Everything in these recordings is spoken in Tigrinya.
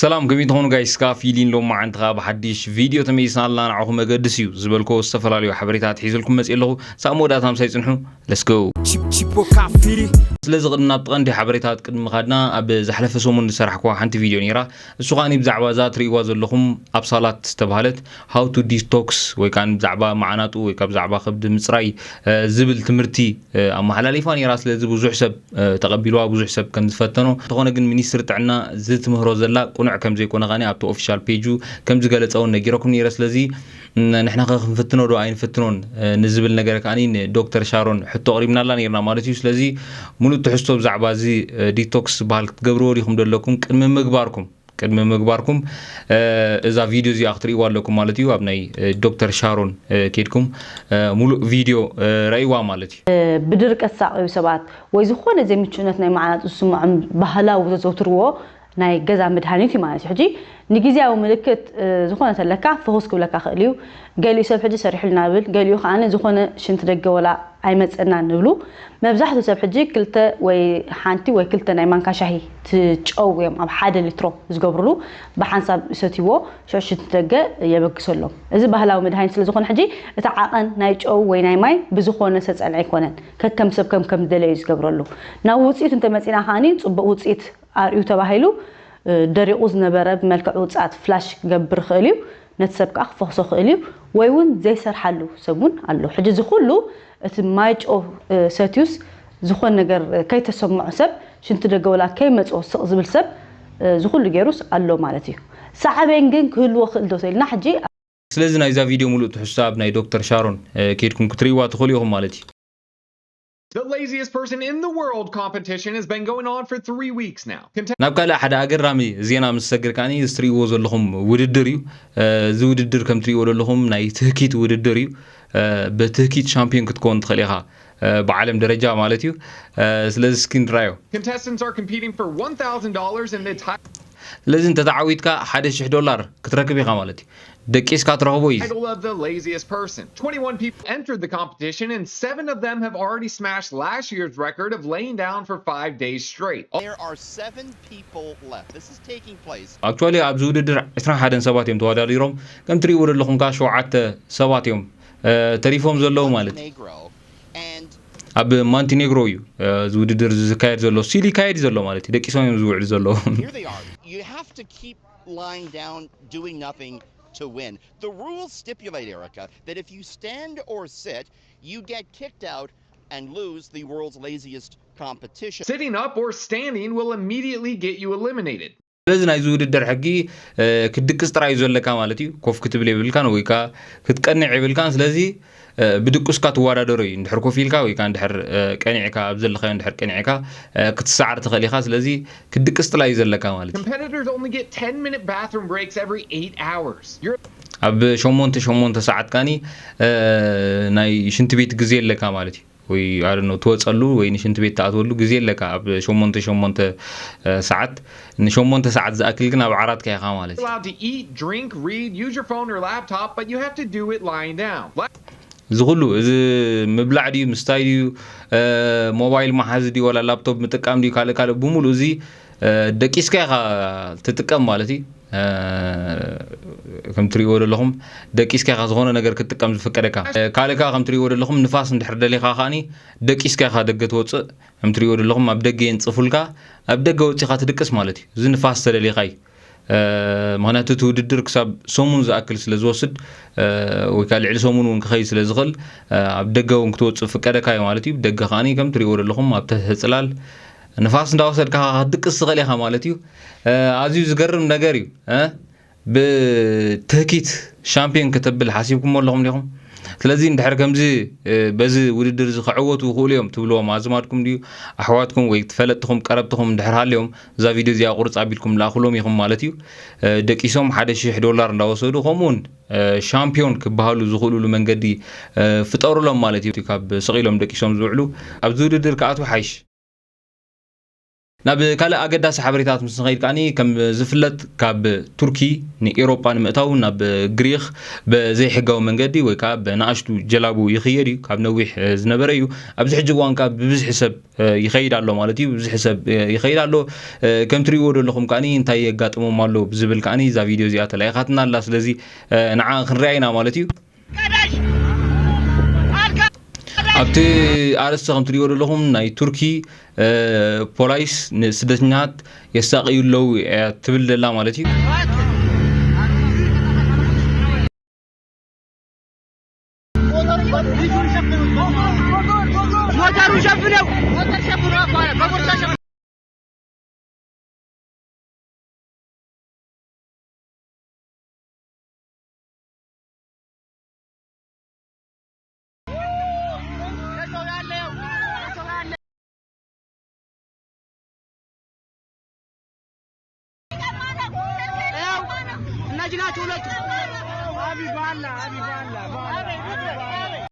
ሰላም፣ ከመይ ትኾኑ ጋይስ? ከኣ ፊሊን ሎማዓንቲ ከኣ ብሓድሽ ቪድዮ ተመሊስና ኣለና። ንዓኹም መገድስ እዩ ዝበልኮ ዝተፈላለዩ ሓበሬታት ሒዘልኩም መፅእ ኣለኹ። ሳብ መወዳእታ ምሳይ ፅንሑ። Let's go። Chip- Chipo Kafiri. ስለዚ ቅድሚ ናብቲ ቀንዲ ሓበሬታት ቅድሚ ምኻድና፣ ኣብ ዝሓለፈ ሰሙን ዝሰራሕኩዋ ሓንቲ ቪድዮ ነይራ። እሱ ከኣ ብዛዕባ እዛ ትርእይዋ ዘለኹም ኣብሳላት ዝተባህለት How to Detox ወይ ከኣ ብዛዕባ መዓናጡ ወይ ከኣ ብዛዕባ ከብዲ ምፅራይ፣ እ፣ ዝብል ትምህርቲ፣ እ፣ ኣመሓላሊፋ ነይራ። ስለዚ ብዙሕ ሰብ፣ እ፣ ተቐቢልዋ፣ ብዙሕ ሰብ ከም ዝፈተኖ። እንተኾነ ግን ሚኒስትሪ ጥዕና ዝትምህሮ ዘላ ቅኑዕ ከም ዘይኮነ ከኣ ኣብቲ ኦፊሻል ፔጁ ከም ዝገለጸ እውን ነጊረኩም ነይረ። ስለዚ፣ ን-፣ ንሕና ከ ክንፍትኖ ዶ ኣይንፍትኖን፣ እ፣ ንዝብል ነገር ከኣ ንዶክተር ሻሮን ሕቶ ኣቕሪብናላ ነይርና ማለት እዩ። ስለዚ ሙሉእ ትሕዝቶ ብዛዕባ እዚ፣ እ፣ ዲቶክስ ዝበሃል ክትገብርዎ ዲኹም ዘለኩም ቅድሚ ምግባርኩም፣ ቅድሚ ምግባርኩም፣ እ፣ እዛ ቪድዮ እዚኣ ክትርእይዋ ኣለኩም ማለት እዩ። ኣብ ናይ፣ እ፣ ዶክተር ሻሮን፣ እ፣ ኬድኩም፣ እ፣ ሙሉእ ቪድዮ፣ እ፣ ረእይዋ ማለት እዩ። ብድርቀት ዝሳቐዩ ሰባት ወይ ዝኾነ ዘይምቹእነት ናይ መዓናጡ ዝስምዖም ባህላዊ ዘዘውትርዎ ናይ ገዛ መድሃኒት እዩ ማለት እዩ። ሕጂ ንግዝያዊ ምልክት፣ እ፣ ዝኾነ ተለካ ፈኹስ ክብለካ ክእል እዩ። ገሊኡ ሰብ ሕጂ ሰሪሑልና ይብል፣ ገሊኡ ከኣ ዝኾነ ሽንቲ ደገ ወላ ኣይመጸናን ንብሉ። መብዛሕትኡ ሰብ ሕጂ ክልተ ወይ ሓንቲ ወይ ክልተ ናይ ማንካ ሻሂ ትጨው እዮም ኣብ ሓደ ሊትሮ ዝገብርሉ። ብሓንሳብ ይሰትይዎ፣ ሽዑ ሽንቲ ደገ የበግሰሎም። እዚ ባህላዊ መድሃኒት ስለ ዝኾነ ሕጂ እቲ ዓቐን ናይ ጨው ወይ ናይ ማይ ብዝኾነ ዝተጸንዐ ኣይኮነን። ከከም ሰብ ከም ከም ዝደለዮ እዩ ዝገብረሉ። ናብ ውጽኢቱ እንተመጺና ከኣኒ ጽቡቕ ውጽኢት ኣርእዩ ተባሂሉ፣ እ፣ ደሪቑ ዝነበረ ብመልክዕ ውጽኣት ፍላሽ ክገብር ይኽእል እዩ። ነቲ ሰብ ከኣ ክፈኽሶ ይኽእል እዩ። ወይ እውን ዘይሰርሓሉ ሰብ እውን ኣሎ። ሕጂ እዚ ኩሉ እቲ ማይ ጨው፣ እ፣ ሰትዩስ ዝኾነ ነገር ከይተሰምዖ ሰብ፣ ሽንቲ ደገ ወላ ከይመጽኦ ስቕ ዝብል ሰብ፣ እ፣ እዚ ኩሉ ገይሩስ ኣሎ ማለት እዩ። ሳዕቤን ግን ክህልዎ ክእል ዶ ተኢልና ሕጂ? ስለዚ ናይዛ ቪድዮ ሙሉእ ትሕዝቶ ኣብ ናይ ዶክተር ሻሮን፣ እ፣ ኬድኩም ክትርእይዋ ትኽእሉ ኢኹም ማለት እዩ። The laziest person in the world competition has been going on for three weeks now. Contest- ናብ ካልእ ሓደ ኣገራሚ ዜና ምስ ሰግር ከኣ እዚ ትርእይዎ ዘለኹም ውድድር እዩ። እ፣ እዚ ውድድር ከም ትርእይዎ ዘለኹም ናይ ትህኪት ውድድር እዩ። እ፣ ብትህኪት ሻምፒዮን ክትከውን ትኽእል ኢኻ፣ እ፣ ብዓለም ደረጃ ማለት እዩ። እ፣ ስለዚ እስኪ ንራዮ። Contestants are competing for one thousand dollars in the ti- ስለዚ እንተተዓዊትካ ሓደ ሽሕ ዶላር ክትረክብ ኢኻ ማለት እዩ። ደቂስካ ትረኽቦ እዩ። Title of the laziest person. Twenty-one people entered the competition, and seven of them have already smashed last year's record of laying down for five days straight. There are seven people left. This is taking place. ኣክቹዋሊ ኣብዚ ውድድር ዕስራን ሓደን ሰባት እዮም ተወዳዲሮም። ከም ትርእይዎ ዘለኹም ከኣ ሸውዓተ ሰባት እዮም፣ እ፣ ተሪፎም ዘለዉ ማለት እዩ። Montenegro and ኣብ ማንቲኔግሮ እዩ፣ እ፣ እዚ ውድድር እዚ ዝካየድ ዘሎ። ስቲል ይካየድ ዘሎ ማለት እዩ። ደቂሶም እዮም ዝውዕሉ ዘለዉ። Here they are. You have to keep lying down, doing nothing to win. The rules stipulate, Erica, that if you stand or sit, you get kicked out and lose the world's laziest competition. Sitting up or standing will immediately get you eliminated. ስለዚ ናይዚ ውድድር ሕጊ፣ እ፣ ክትድቅስ ጥራይ እዩ ዘለካ ማለት እዩ። ኮፍ ክትብል የብልካን ወይ ከኣ ክትቀንዕ የብልካን። ስለዚ፣ እ፣ ብድቁስካ ትወዳደሮ እዩ። እንድሕር ኮፍ ኢልካ ወይ ከኣ እንድሕር፣ እ፣ ቀኒዕካ፣ ኣብ ዘለኻዮ እንድሕር ቀኒዕካ፣ እ፣ ክትሰዓር ትኽእል ኢኻ። ስለዚ ክትድቅስ ጥራይ እዩ ዘለካ ማለት እዩ። Competitors only get ten minute bathroom breaks every eight hours. You're ኣብ ሸሞንተ ሸሞንተ ሰዓት ከኣ፣ እ፣ ናይ ሽንቲ ቤት ግዜ ኣለካ ማለት እዩ። ወይ፣ I don't know፣ ትወጸሉ ወይ ንሽንቲ ቤት ትኣትወሉ ግዜ ኣለካ ኣብ ሸሞንተ ሸሞንተ፣ እ፣ ሰዓት። ንሸሞንተ ሰዓት ዝኣክል ግን ኣብ ዓራትካ ኢኻ ማለት እዩ። Allowed to eat, drink, read, use your phone or laptop, but you have to do it lying down. La- እዚ ኩሉ፣ እዚ ምብላዕ ድዩ፣ ምስታይ ድዩ፣ እ፣ ሞባይል መሓዝ ድዩ፣ ዋላ ላፕቶፕ ምጥቃም ድዩ፣ ካልእ ካልእ ብምሉእ እዚ፣ እ፣ ደቂስካ ኢኻ ትጥቀም ማለት እዩ። እ፣ ከም ትርእይዎ ዘለኹም ደቂስካ ኢኻ ዝኾነ ነገር ክትጥቀም ዝፍቀደካ። እ፣ ካልእ ከኣ ከም ትርእይዎ ዘለኹም ንፋስ እንድሕር ደሊኻ ከኣኒ ደቂስካ ኢኻ ደገ ትወጽእ። ከም ትርእይዎ ዘለኹም ኣብ ደገ የንጽፉልካ፣ ኣብ ደገ ወጺኻ ትድቅስ ማለት እዩ። እዚ ንፋስ ተደሊኻ እዩ። እ፣ ምኽንያቱ እቲ ውድድር ክሳብ ሰሙን ዝኣክል ስለ ዝወስድ፣ እ፣ ወይ ከኣ ልዕሊ ሰሙን እውን ክኸይድ ስለ ዝኽእል፣ እ፣ ኣብ ደገ እውን ክትወጽእ ፍቀደካ እዩ ማለት እዩ። ደገ ከኣኒ ከም ትርእይዎ ዘለኹም ኣብ ትሕቲ ጽላል ንፋስ እንዳወሰድካ ክትድቅስ ትኽእል ኢኻ ማለት እዩ። እ፣ ኣዝዩ ዝገርም ነገር እዩ። እ፣ ብትህኪት ሻምፒዮን ከተብል ሓሲብኩሞ ኣለኹም ዲኹም? ስለዚ እንድሕር ከምዚ፣ እ፣ በዚ ውድድር እዚ ክዕወቱ ይኽእሉ እዮም ትብልዎም ኣዝማድኩም ድዩ፣ ኣሕዋትኩም ወይ ፈለጥትኹም ቀረብትኹም እንድሕር ሃልዮም፣ እዛ ቪድዮ እዚኣ ቁርጽ ኣቢልኩም ልኣኹሎም ኢኹም ማለት እዩ። እ፣ ደቂሶም ሓደ ሽሕ ዶላር እንዳወሰዱ፣ ከምኡውን፣ እ፣ ሻምፒዮን ክበሃሉ ዝኽእሉሉ መንገዲ፣ እ፣ ፍጠሩሎም ማለት እዩ። ካብ ስቕ ኢሎም ደቂሶም ዝውዕሉ ኣብዚ ውድድር ክኣትዉ ሓይሽ። ናብ ካልእ ኣገዳሲ ሓበሬታት ምስ ንኸይድ ከኣኒ፣ ከም ዝፍለጥ ካብ ቱርኪ ንኤውሮጳ ንምእታው ናብ ግሪኽ ብዘይሕጋዊ መንገዲ ወይ ከኣ ብንኣሽቱ ጀላቡ ይኽየድ እዩ። ካብ ነዊሕ ዝነበረ እዩ። ኣብዚ ሕጂ እዋን ከኣ ብብዝሒ ሰብ ይኸይድ ኣሎ ማለት እዩ። ብብዝሒ ሰብ ይኸይድ ኣሎ። ከም ትሪእዎ ዘለኹም ከኣኒ እንታይ የጋጥሞም ኣሎ ብዝብል ከኣኒ እዛ ቪድዮ እዚኣ ተላኢኻትና ኣላ። ስለዚ ንዓ ክንሪኣ ኢና ማለት እዩ። ኣብቲ ኣርእስቲ ከም ትሪእዎ ዘለኹም ናይ ቱርኪ ፖላይስ ንስደተኛታት የሳቕዩ ኣለዉ እያ ትብል ዘላ ማለት እዩ። ሞተሩን ሸፍነው። እነዚህ ናቸው ሁለቱ። አቢ ባላ፣ አቢ ባላ፣ ባላ፣ አቢ ባላ።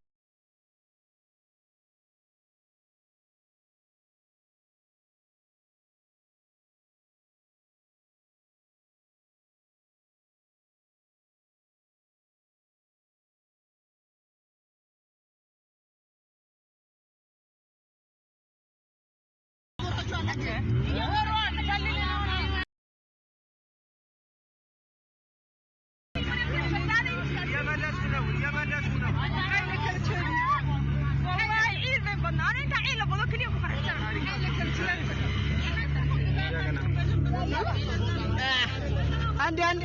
አንዴ አንዴ፣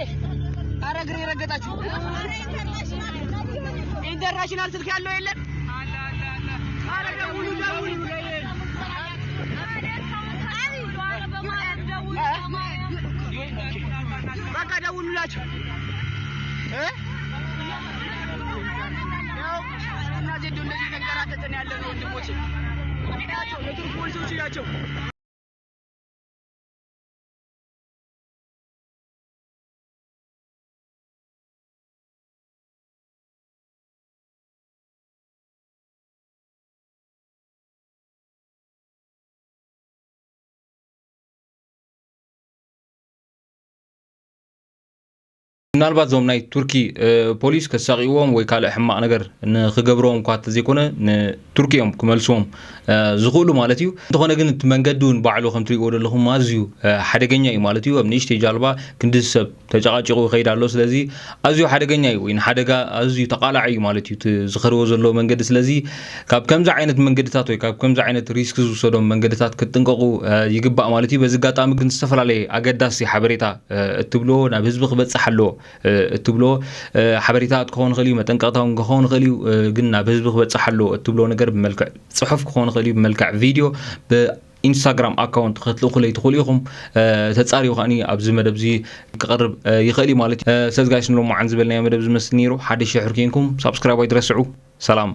ኧረ እግሬ ረገጣችሁ። ኢንተርናሽናል ስልክ ያለው የለም። ኧረ ደውሉ፣ ደውሉ። በቃ ደውሉላቸው። እ? ያው እና ዜዶ እንደዚህ ተንከራተተን ያለ ነው ወንድሞቼ። ናቸው ለቱርክ ፖሊሶች ናቸው። ምናልባት እዞም ናይ ቱርኪ ፖሊስ ከሳቂዎም ወይ ካልእ ሕማቕ ነገር ንክገብርዎም እኳ እንተዘይኮነ ንቱርኪ እዮም ክመልስዎም ዝኽእሉ ማለት እዩ። እንተኾነ ግን እቲ መንገዲ እውን ባዕሉ ከም ትሪእዎ ዘለኹም ኣዝዩ ሓደገኛ እዩ ማለት እዩ። ኣብ ንእሽተይ ጃልባ ክንዲ ሰብ ተጨቃጭቁ ይኸይድ ኣሎ። ስለዚ ኣዝዩ ሓደገኛ እዩ ወይ ንሓደጋ ኣዝዩ ተቓላዒ እዩ ማለት እዩ እቲ ዝኸድዎ ዘሎ መንገዲ። ስለዚ ካብ ከምዚ ዓይነት መንገድታት ወይ ካብ ከምዚ ዓይነት ሪስክ ዝውሰዶም መንገድታት ክትጥንቀቁ ይግባእ ማለት እዩ። በዚ ኣጋጣሚ ግን ዝተፈላለየ ኣገዳሲ ሓበሬታ እትብሎ ናብ ህዝቢ ክበጽሕ ኣለዎ እትብሎ ሓበሬታት ክኸውን ይኽእል እዩ፣ መጠንቀቕታ እውን ክኸውን ይኽእል እዩ። ግን ናብ ህዝቢ ክበጽሕ ኣለዎ እትብሎ ነገር ብመልክዕ ጽሑፍ ክኸውን ይኽእል እዩ፣ ብመልክዕ ቪድዮ፣ ብኢንስታግራም ኣካውንት ክትልእኹለይ ትኽእሉ ኢኹም። ተጻሪዩ ከኣኒ ኣብዚ መደብ እዚ ክቐርብ ይኽእል እዩ ማለት እዩ። ስለዚ ጋይስ ንሎማዓን ዝበልናዮ መደብ ዝመስል ነይሩ። ሓድሽ ድሕር ኬንኩም ሳብስክራይብ ኣይትረስዑ። ሰላም።